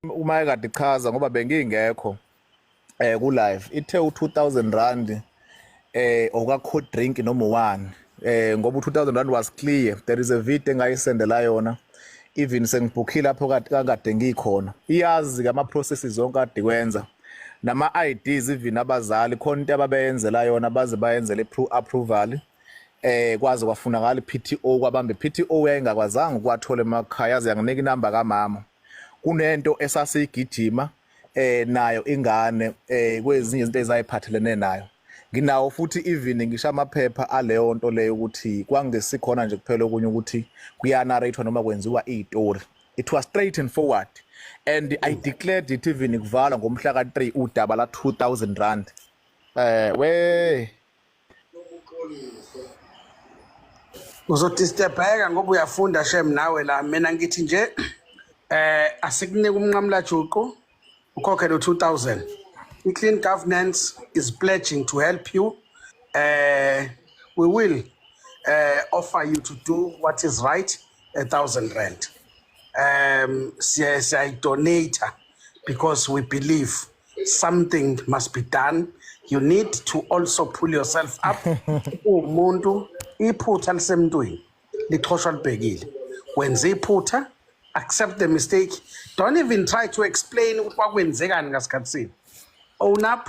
Uma ekade ichaza ngoba bengingekho ku live, ithe u2000 rand oka cold drink noma one, ngoba u2000 rand was clear. There is a video engayisendela yona, even sengibhukhile lapho kade ngikhona. Iyazi ke ama processes zonke kade kwenza nama IDs, even abazali khona into ababeyenzela yona, baze bayenzele approval, kwaze kwafunakala iPTO, kwabamba iPTO, yayingakwazanga ukwathola emakhaya, yaze yanginika inamba kamama. Kunento esasiyigijima nayo ingane, kwezinye izinto ezayiphathelene nayo. Nginawo futhi even ngisho amaphepha aleyo nto leyo, ukuthi kwangesikhona nje kuphela okunye ukuthi kuyanarratewa noma kwenziwa izitori. It was straight and forward and I declared it even kuvala ngomhla ka3 udaba la 2000 rand we. Uzodisturbeka ngoba uyafunda shem nawe la. Mina ngithi nje asikunike umnqamula juqu, ukhokhe lo 2000. I-clean governance is pledging to help you. We will offer you to do what is right, R1000. Siyayidonate because we believe something must be done. You need to also pull yourself up. Umuntu iphutha lisemntwini, lixhoshwa libhekile. Wenza iphutha, accept the mistake. Don't even try to explain ukuthi kwakwenzekani ngasikhathi. Own up.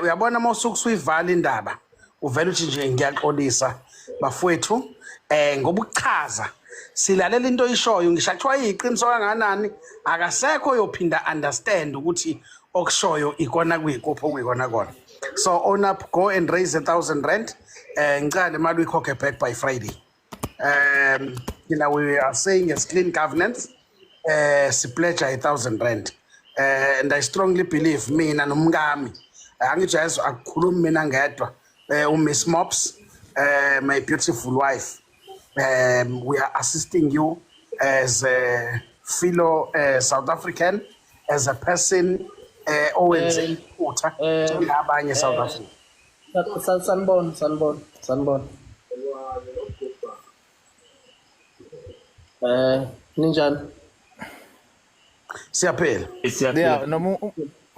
Uyabona, uma usuke usuyivala indaba, uvela uthi nje, "Ngiyaxolisa bafowethu," ngoba ukuchaza, silalela into oyishoyo, ngisho kuthiwa iyiqiniso kangakanani, akasekho oyophinda understand ukuthi okushoyo ikona kuyikuphi okuyikona kona. So own up, go and raise R1000. Ngicela le mali uyikhokhe back by Friday. We are saying as clean governance, sipledge R1000, and I strongly believe mina nomkami, angijayezwa akukhulumi mina ngedwa, uMiss Mops, my beautiful wife, we are assisting you as a fellow South African, as a person owenze iphutha njengabanye South Africa. Sanibona, sanibona, sanibona. Ninjani? Siyaphela. Yeah, noma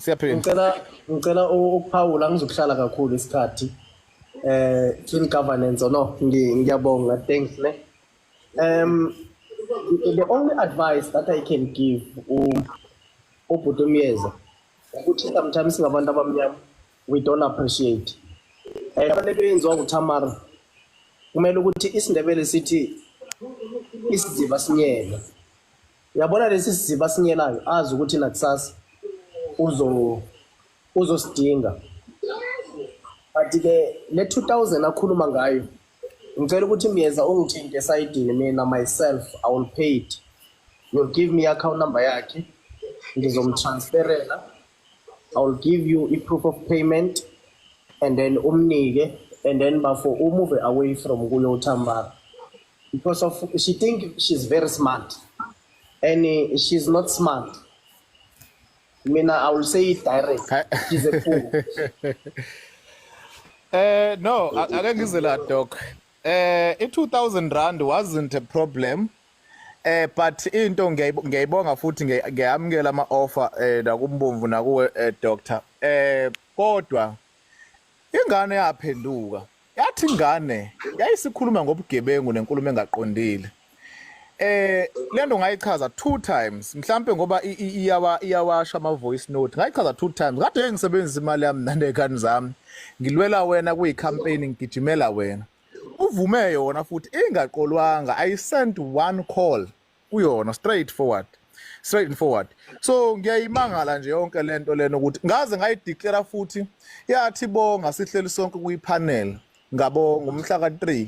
siyaphila. Ngicela ukuphawula, ngizokuhlala kakhulu isikhathi. Clean governance or no, ngiyabonga, thanks ne. The only advice that I can give ubhuti Myeza ukuthi sometimes singabantu abamnyama we don't appreciate. Lento yenziwa nguTamara, kumele ukuthi isiNdebele sithi isiziba sinyela. Uyabona lesi siziba sinyelayo, azi ukuthi nakusasa uzosidinga. But ke le 2000 akhuluma ngayo, ngicela ukuthi Myeza ungithinte esayidini. Mina myself, I will pay it. You'll give me account number yakhe, ngizomtransferela. I will give you i-proof of payment and then umnike, and then bafo umove away from kuyo uTamara, because of she think she's very smart and she's not smart. Mina I will say it direct, she's a fool. No, ake ngize la, doc. I2000 rand wasn't a problem. But into ngiyayibonga futhi ngiyamukela ama offer nakumbomvu nakuwe, doctor. Kodwa ingane yaphenduka. Yathi ingane yayisikhuluma ngobugebengu nenkulumo engaqondile. Lento ngayichaza two times mhlambe, ngoba iyawasha ama voice note. Ngayichaza two times. Kade ngisebenzisa imali yami nanekani zami. Ngilwela wena kuyi campaign, ngigijimela wena. Uvume yona futhi ingaqolwanga. I sent one call kuyona, straight forward. Straight and forward. So ngiyayimangala nje yonke lento lena ukuthi ngaze ngayideclare futhi yathi bonga sihleli sonke kuyipanel ngabonga umhla ka3,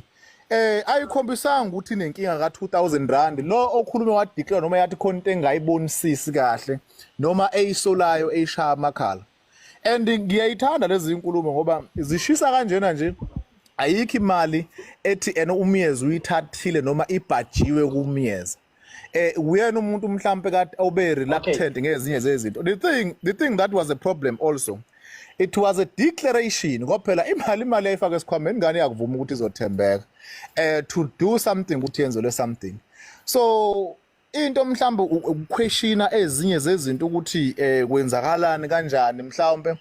ayikhombisanga ukuthi inenkinga ka 2000 rand lo okhulume wadeclare, noma yathi khona into engayibonisisi kahle noma eyisolayo eyishaya amakhala. And ngiyayithanda lezi inkulumo ngoba zishisa kanjena nje. Ayikho imali ethi ena uMyeza uyithathile noma ibhajiwe kuMyeza. Uyena umuntu mhlambe kade obe reluctant ngezinye zezinto. The thing that was a problem also, it was a declaration ngoba phela imali ayifaka esikhwameni, ingane yakuvuma ukuthi izothembeka to do something, ukuthi yenzelwe something. So Into mhlawumbe ukuquestiona ezinye zezinto ukuthi kwenzakalani kanjani mhlawumbe.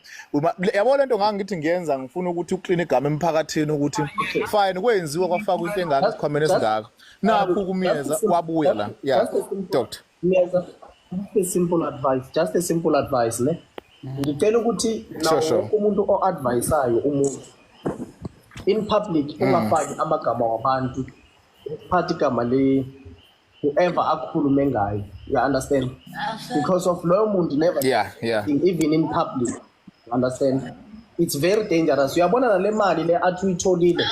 Yabo, lento ngangithi ngiyenza, ngifuna ukuthi uclean igama emphakathini ukuthi fine, kwenziwa kwafakwa into engaka esikhwameni esingaka, nakho kumyeza wabuya la. Yeah, doctor. Myeza, just a simple advice, just a simple advice ne. Ngicela ukuthi nawo wonke umuntu o-advisayo umuntu in public ungafaki amagama wabantu, uphathe igama le whoever akhulume ngayo, you understand? Because of loyo muntu never even in public, you understand? It's very dangerous. Uyabona nale mali le athi uyitholile,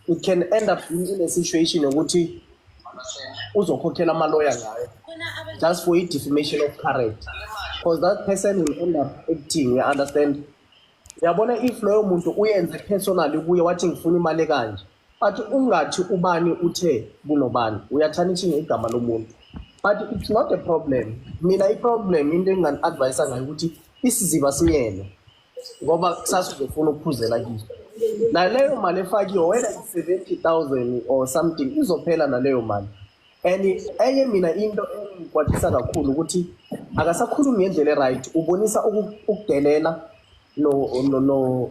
it can end up being in a situation yokuthi uzokhokhela amaloya ngayo just for i-defamation of character, because that person will end up acting, you understand? Uyabona, if loyo muntu uyenze personally kuye wathi ngifuna imali kanje, but ungathi ubani uthe kunobani, uyatarnishinga igama lomuntu. But it's not a problem. Mina i-problem, into engingani-advise ngayo ukuthi isiziba sinyene, ngoba kusasa uzofuna ukuphuzela kiso naleyo mali efakiwe, whether it's 70,000 or something, izophela naleyo mali. And enye mina into engikwatisa kakhulu ukuthi akasakhulumi ngendlela e-right, ubonisa ukudelela no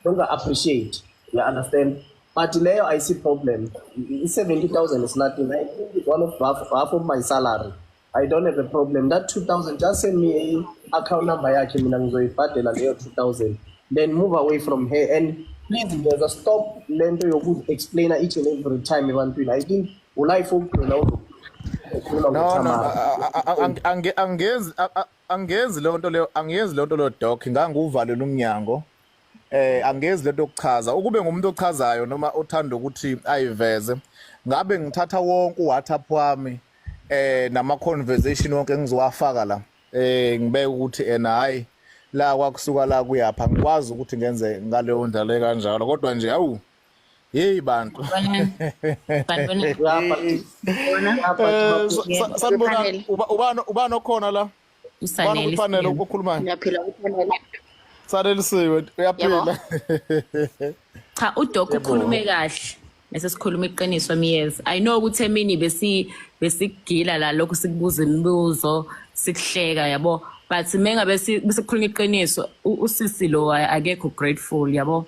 nonga-appreciate, you understand? But leyo ayisi problem. I-70,000 is nothing. I think it's one of half of my salary. I don't have a problem. That 2000, just send me a account number yakhe, mina ngizoyibhadela leyo 2000, then move away from her. And please, there's a stop lento yoku-explainer each and every time ebantwini. I think ulife wokugcina uzokhuluma No, no, ngoThamara. Angenzi leyo nto leyo, angenzi leyo nto leyo, doc. Nganguvalela umnyango. Angenzi lento yokuchaza. Ukube ngumuntu ochazayo noma othanda ukuthi ayiveze, ngabe ngithatha wonke uWhatsApp wami nama conversation wonke engizowafaka la. Ngibeke ukuthi ena hayi, la kwakusuka la kuyapha, ngikwazi ukuthi ngenze ngaleyo ndlela kanjalo, kodwa nje awu hey bantu. Sanibonani. Sanibonani. Yeah, but Bona. yeah, but Sanibona. Kwipanel. Ubani okhona la? Ubani Usanele kwipanel Siyami. okhulumayo? Ngiyaphila kupanel. Sanelisiwe, uyaphila? Cha, uDoc ukhulume kahle. Bese sikhuluma iqiniso, Miyeza. I know ukuthi emini besigila la lokhu sikubuza imibuzo, sikuhleka, yabo. But mengabe besikhuluma iqiniso, usisi lo akekho grateful, yabo.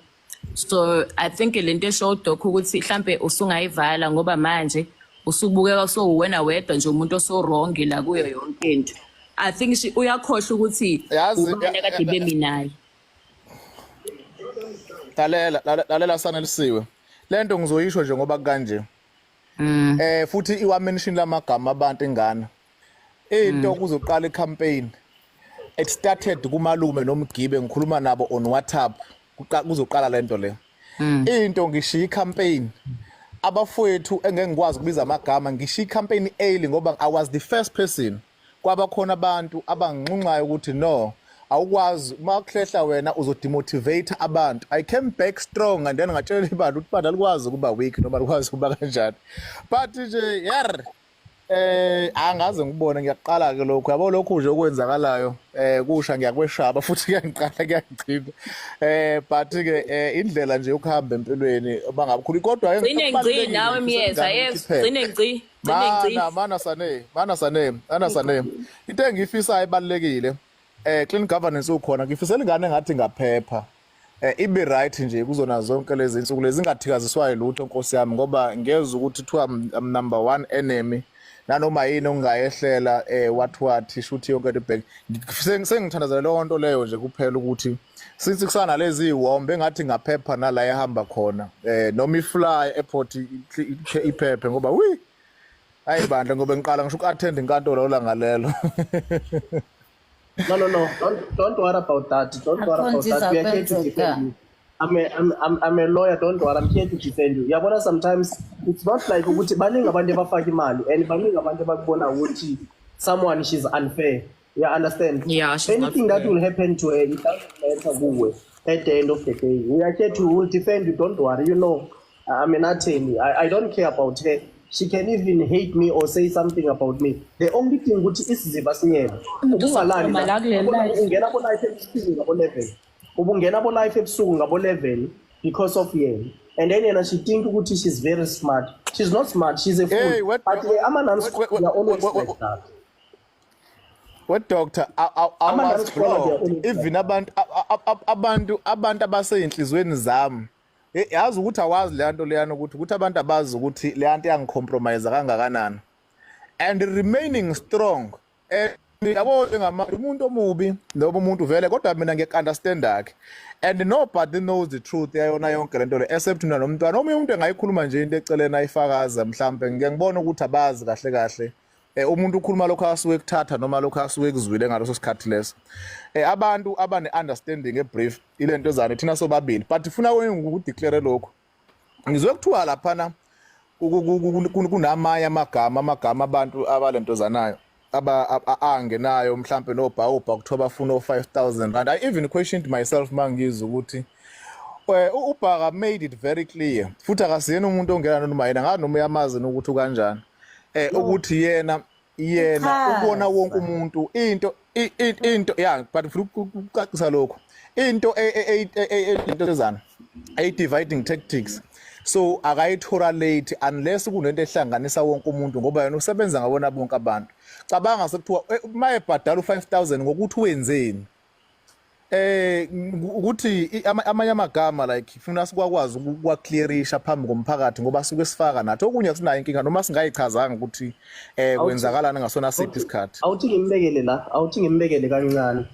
So I think lento esho uDoc ukuthi mhlambe usungayivala, ngoba manje usubukeka sowuwena wedwa nje umuntu oso wrong la kuyo yonke into. I think uyakhohlwa ukuthi Yazi, ubani akade bemi naye. Lalela, lalela Sanelisiwe. Lento ngizoyisho nje ngoba kanje. Futhi iwa mention lamagama abantu ingane. Into kuzoqala icampaign. It started kumalume nomgibe, ngikhuluma nabo on WhatsApp. Kuzoqala lento le. Into ngishiya icampaign. Abafowethu engeke ngikwazi ukubiza amagama, ngishiya icampaign early ngoba I was the first person. Kwaba khona abantu abanginxunxayo ukuthi no, awukwazi uma kuhlehla wena uzodemotivate abantu. I came back strong and then ngatshela ibandla ukuthi ibandla likwazi ukuba weak noma likwazi ukuba kanjani, but nje yer angaze ngibone, ngiyaqala ke lokho, yabo, lokhu nje okwenzakalayo kusha ngiyakweshaba futhi kuyangiqala kuyangigcina, but ke indlela nje yokuhamba empilweni bangabukhulu, kodwa Gcine ngci nawe Myeza, yes, gcine ngci, gcine ngci. Mana, mana sane, mana sane, mana sane. Into engiyifisayo ibalekile. Clean governance ukhona. Ngifisela ingane ngathi ngaphepha. Ibe right nje kuzona zonke lezi insuku lezi, ingathikaziswayo lutho, Nkosi yami, ngoba ngezwe ukuthi kuthiwa I'm number 1 enemy nanoma yini ongayehlela, wathi wathi shuthi yonke into ibhek. Sengithandazela leyo nto leyo nje kuphela, ukuthi since kusana lezi iwombe engathi ngaphepha nala ehamba khona, noma ifly airport iphephe, ngoba wi hayi bandla, ngoba ngiqala ngisho uku-attend inkantolo langalelo. No, no, no. Don't worry about that. Don't worry about that. We are here to defend you. I'm a lawyer. Don't worry. I'm here to defend you. Yabona, sometimes it's not like ukuthi baningi abantu abafaka imali and baningi abantu abakubona ukuthi someone, she's unfair. You understand? Yeah, she's not Anything that fair. will happen to her, it doesn't matter kuwe. At the end of the day, we are here to will defend you. Don't worry. You know, I'm an attorney. I don't care about her. She can even hate me or say something about me. The only thing ukuthi isiziba sinyele. Umuntu Ubungalali uzokhuluma la kuleli Yabona, live. ungena ko life ebusuku ngabo 11. Ubungena bo life ebusuku ngabo 11 because of yena. And then yena she think ukuthi she's very smart. She's not smart, she's a fool. Hey, what- But ama-non-scholar, what- they are always what- like that. What doctor, I Ama was non-scholar, they are blocked. always like Even abantu abaseyinhlizweni zami. Yazi ukuthi awazi le nto leyana ukuthi abantu abazi ukuthi le nto iyangicompromise kangakanani. And remaining strong. And yabo njengamanje umuntu omubi noma umuntu vele, kodwa mina ngiyaku-understand akhe, and nobody knows the truth yayona yonke lento le except mina nomntwana. Omunye umuntu engayikhuluma nje into eceleni ayifakaza, mhlambe ngike ngibone ukuthi abazi kahle kahle. Umuntu ukhuluma lokho asuke kuthatha noma lokho asuke kuzwile ngaleso sikhathi leso. Abantu abane understanding ebrief ilento zane thina sobabili, but ufuna ukudeclare lokho, ngizwe kuthiwa laphana kunamanye amagama abantu abalentozanayo aba angenayo mhlambe nobhawubha, kuthiwa bafuna o-5000 rand. I even questioned myself mangizwa ukuthi uBhaka made it very clear, futhi akasiyena umuntu ongena noma yena ngazi noma uyamazi ukuthi ukanjani, ukuthi yena ubona wonke umuntu into yeah, but ufuna ukucacisa lokho into into ezana a dividing tactics, so akayitolerate unless kunento ehlanganisa wonke umuntu, ngoba yena usebenza ngabona bonke abantu. Cabanga sekuthiwa uma ebhadala u5000 ngokuthi wenzeni, ukuthi amanye amagama like funa sikwakwazi ukuwaclearisha phambi komphakathi, ngoba suke sifaka nathi okunye sinayo inkinga noma singayichazanga ukuthi kwenzakalani ngasona siphi isikhathi. Awuthi ngimbekele la, awuthi ngimbekele kancane.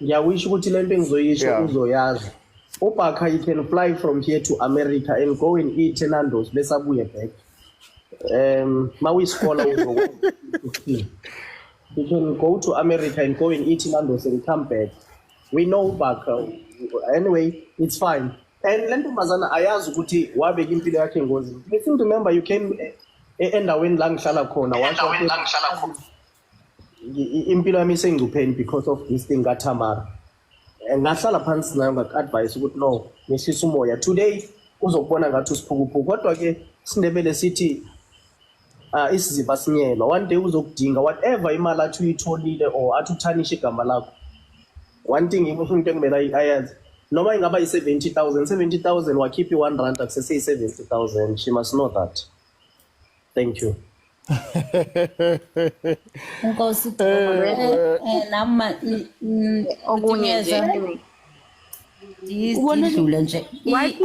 Ngiyawisho ukuthi lento engizoyisho uzoyazi. UBhaka, he can fly from here to America and go and eat eNandos bese abuye back. Mawuyischolar uzokwazi. He can go to America and go and eat Nandos and come back. We know Bhaka. Anyway, it's fine. And le ntombazana ayazi ukuthi wabeka impilo yakhe engozini. I still remember you came endaweni la ngihlala khona, washo ukuthi impilo yami isengcupheni because of this thing kaTamara. Ngahlala phansi nayo, ngaku-advise ukuthi no, ngehlisa umoya. Today uzokubona ngathi usiphukuphuku, kodwa ke isiNdebele sithi isiziba sinyelwa. One day uzokudinga whatever imali athi uyitholile or athi uthanishe igama lakho. One thing, into ekumele ayazi, noma ingaba yi-70 000, 70 000, wakhipha i-R1 akuseseyi-70 000. She must know that. Thank you. Nkosi, nami Okunye nje. Ngiyeza, ngidlule nje. Why